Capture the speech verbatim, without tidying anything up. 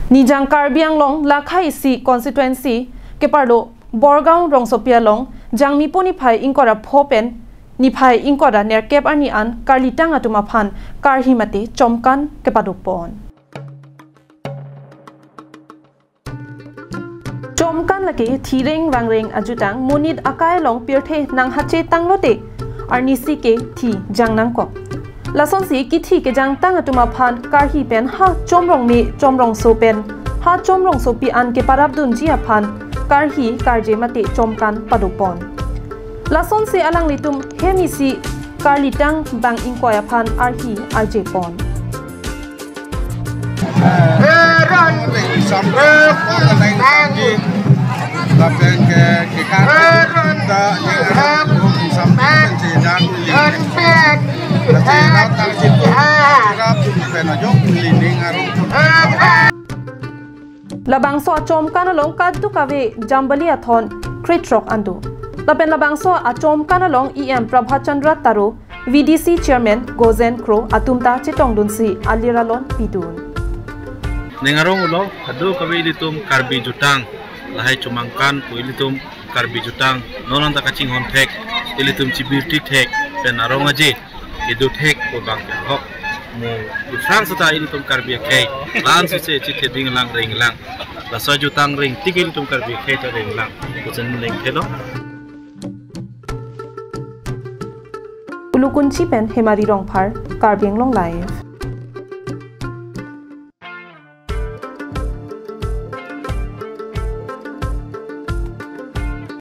Nijang Karbi Anglong lakha isi constituency keparlo Borgaon rongsopi along Jangmipo niphai ingkoi ra pho pen niphai ingkoi ra nerkep arni an karlitang atum aphan karhi mate chomkan kepadopon. Chomkan lake thireng vangreng ajutang monit akai along pirthe nanghache tanglote arnisi ke thi jang nangkok. Lasonsi kithi kejangtang atum aphan karhi pen ha chomrong me chomrongso pen ha chomrongsopi an keparapdunji aphan karhi karje mate chomkan padopon. Lasonsi alanglitum hem isi karlitang bang ingkoi aphan arhi arjepon. Lapen ke kekar ta yang arap sampai sejak lining. Sejak tang situ kirap pen ajok lining arong. Labangso achomkan along kadokave jambali athon krethrok an do. Lapen labangso achomkan along E M Prabhat Chandra Taro, V D C Chairman Gozen Kro atum ta chetongdunsi alir alon pidun. Ning arong ulo, kadokave ilitum Karbi jutang, lahai chomangkan pu ilitum Karbi jutang, non anta kachinghon thek, ilitum chibirti thek, pen arong aje, idu thek pu bang ke hok. Mo, iphrang seta ilitum Karbi akhei, lan suse chitheding lang ring lang. Laso jutang ring tik ilitum Karbi akhei ta ring lang. Kusen ring thelo. Ulukunchi pen Hemari Rongphar, Karbi Anglong Live.